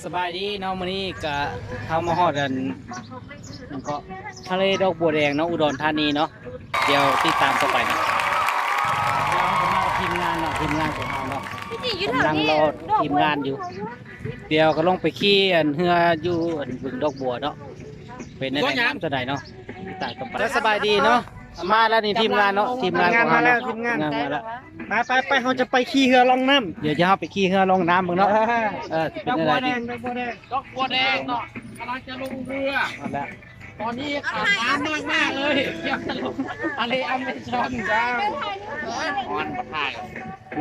ສະບາຍດີເນາະ ມື້ນີ້ກະເຮົາມາຮອດອັນ ຫຍັງເກາະ ທະເລດອກບົວແດງເນາະ ອຸດອນທານີເນາະ. ດຽວຕິດຕາມຕໍ່ໄປເນາະ. ດຽວເຮົາກະມາກັບທີມງານເນາະ ທີມງານຂອງເຮົາເນາະ ກຳລັງລໍທີມງານຢູ່. ດຽວກະລົງໄປຂີ່ອັນເຮືອຢູ່ອັນບຶງດອກບົວເນາະ ເປັນແນວໃດງາມສ່ຳໃດເນາະ ຕິດຕາມກັນໄປ. ສະບາຍດີເນາະ ມາແລ້ວນີ້ທີມງານເນາະ ທີມງານຂອງເຮົາເນາະ ທີມງານມາແລ້ວ. ໄປໆໆ ເຮົາຈະໄປຂີ່ເຮືອລ່ອງນ້ຳ ດຽວຈະເຮົາໄປຂີ່ເຮືອລອງນ້ຳເບິ່ງເນາະ. ເອີ ຊິເປັນແນວໃດນີ້ ດອກບົວແດງເນາະ ກຳລັງຈະລົງເຮືອ ນັ້ນແຫຼະ. ຕອນນີ້ຂາດນ້ຳມາກໆເລີຍ ທະເລອາເມຊອນ ຮ້ອນບໍ່ຖ່າຍ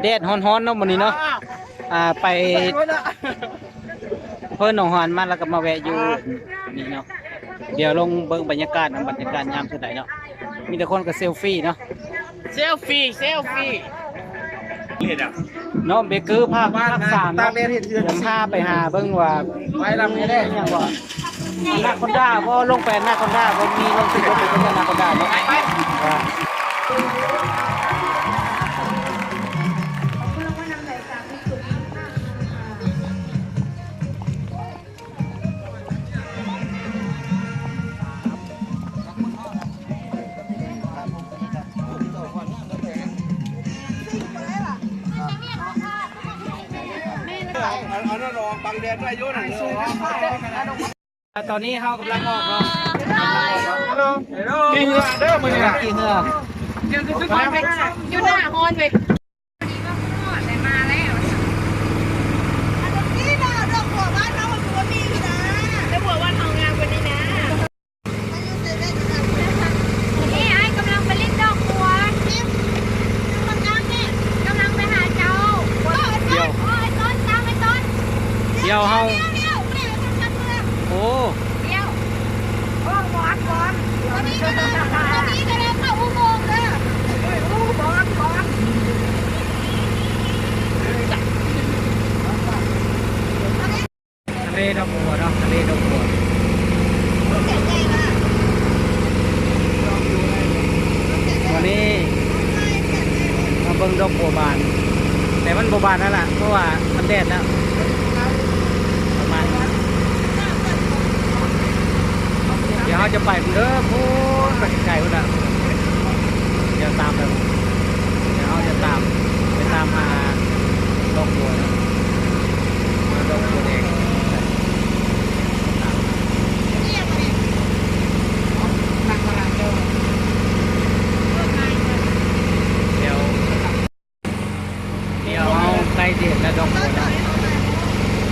ແດດຮ້ອນໆເນາະມື້ນີ້ເນາະ. ອ່າ ໄປ ເພິ່ນໜອງຫານມາ ແລ້ວກໍມາແວະຢູ່ນີ້ເນາະ. ດຽວລົງເບິ່ງບັນຍາກາດນຳ ບັນຍາກາດຍາມເທື່ອໃດເນາະ ມີແຕ່ຄົນກໍເຊວຟີເນາະ ເຊວຟີ ເຊວຟີເນາະ. ເບເກີພາກ ພາກສາມເນາະ ດຽວພາໄປຫາເບິ່ງວ່າໄປລຳນີ້ແຫຼະ ຫຍັງວ່າ ອານາຄອນດາບໍ່ ລົງໄປອານາຄອນດາບໍ່ ມີລົງໄປ ລົງໄປອານາຄອນດາເນາະ. ເອົາ ເອົານັ້ນອອກ ບັງແດດໄວ້ຢູ່ນັ້ນ. ຕອນນີ້ເຮົາກຳລັງອອກເນາະ ຂີ່ເຮືອເດີມື້ນີ້ນະ ຂີ່ເຮືອ ຢູ່ໜ້າຮ້ອນເວີຍ. ພໍດີວ່າຮອດແລ້ວ ມາແລ້ວ. ອັນນີ້ນະ ດອກບົວບ້ານເຮົາຄືວ່າມີຢູ່ນະ ດອກບົວບ້ານເຮົາງາມກວ່ານີ້ນະ. ນີ້ອ້າຍກຳລັງໄປຫຼິ້ນດອກບົວ ກຳລັງໄປຫາເຈົ້າ. ດຽວ ດຽວເຮົາ ໂອ້ ດຽວ ໂອ້ ບອນ ບອນ ຕອນນີ້ກຳລັງ ຕອນນີ້ກຳລັງເຂົ້າອຸໂມງເດີ ອຸໂມງ ບອນ ບອນ. ທະເລດອກບົວເນາະ ທະເລດອກບົວ. ວັນນີ້ມາເບິ່ງດອກບົວບານ ແຕ່ມັນບໍ່ບານແລ້ວລະ ເພາະວ່າມັນແດດແລ້ວ ປະມານ ດຽວເຮົາຈະໄປພຸ້ນເດີ ພຸ້ນໄປໄກພຸ້ນລະ. ດຽວຕາມໄປ ດຽວເຮົາຈະຕາມ ໄປຕາມຫາດອກບົວເນາະ ດອກບົວແດງ. ດຽວ ດຽວເຮົາໃກ້ຊິເຫັນແລ້ວ ດອກບົວເນາະ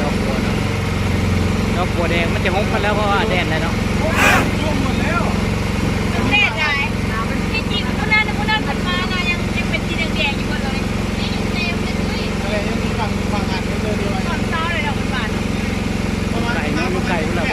ດອກບົວເນາະ ດອກບົວແດງ. ມັນຈະຫົບໝົດແລ້ວ ເພາະວ່າແດດແລ້ວເນາະ. ແດດຫຼາຍ ທີ່ຈິງຜູ້ນັ້ນ ຜູ້ນັ້ນເພິ່ນມານະ ຍັງ ຍັງເປັນສີແດງໆຢູ່ເບິດເລີຍ. ຕອນເຊົ້າເລີຍດອກບານ ໄກເນາະ ມັນໄກພຸ້ນລະ.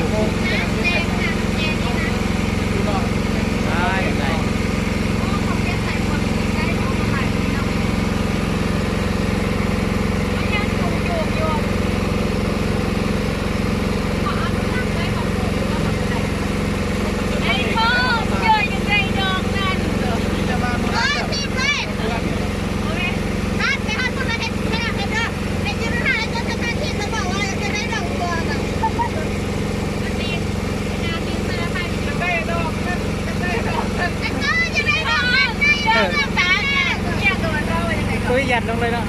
ຕຸ້ຍຢັດລົງເລີຍເນາະ.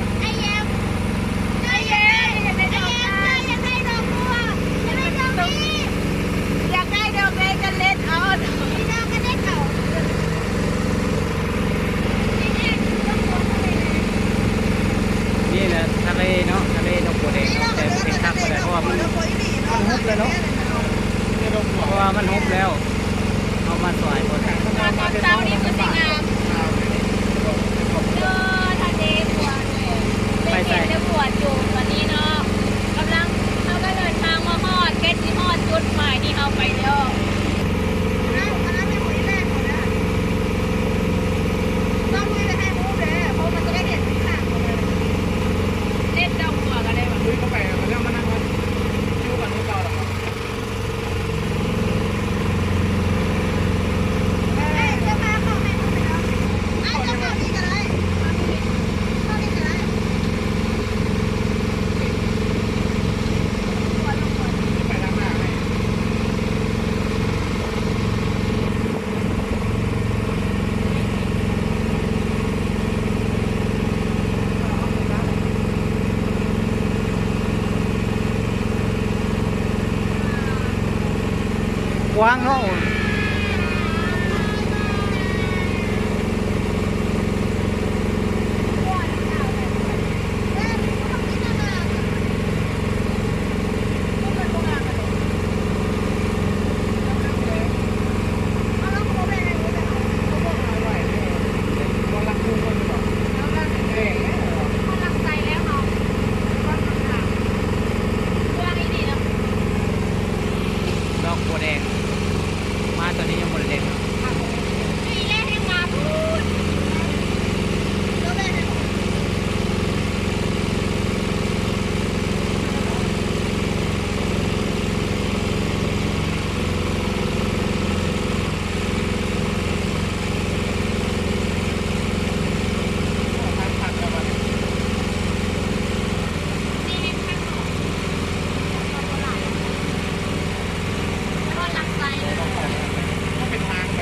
ຢາກໄດ້ດອກໃດກໍເລັດເອົາ ນີ້ແຫຼະທະເລເນາະ ທະເລດອກບົວແດງເນາະ ແຕ່ບໍ່ເປັນຄັກປານໃດ ເພາະວ່າມັນ ມັນຫຸບແລ້ວເນາະ ເພາະວ່າມັນຫຸບແລ້ວ ເຮົາມາສວຍເພິ່ນ. ຕອນເຊົ້ານີ້ຄືຊິງາມ ເດີ ທະເລບົວແດງ ໄປໃສ ໄດ້ເຫັນແຕ່ບົວຈູມ ບັດນີ້ເນາະ ກຳລັງ ເຮົາກໍເດີນທາງມາຮອດ ໃກ້ຊິຮອດຈຸດໝາຍທີ່ເຮົາໄປແລ້ວ. ເດັດດອກບົວກໍໄດ້ຫວາ. ກວ້າງເນາະ. ດອກບົວແດງ ມາຕອນນີ້ຍັງບໍ່ໄດ້ແດງເນາະ.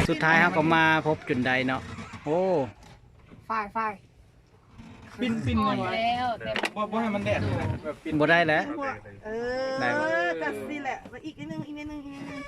ສຸດທ້າຍເຮົາກໍມາພົບຈົນໄດ້ເນາະ. ໂອ້ ຝ້າຍ ຝ້າຍ ປິ່ນ ປິ່ນ ແລ້ວ ແຕ່ບໍ່ ບໍ່ໃຫ້ມັນແດດ ບໍ່ໄດ້ແຫຼະ. ເອີ ໄດ້ບໍ່ ແຕ່ຊີ້ແຫຼະ ອີກນິດໜຶ່ງ ອີກນິດໜຶ່ງ ອີກນິດໜຶ່ງ.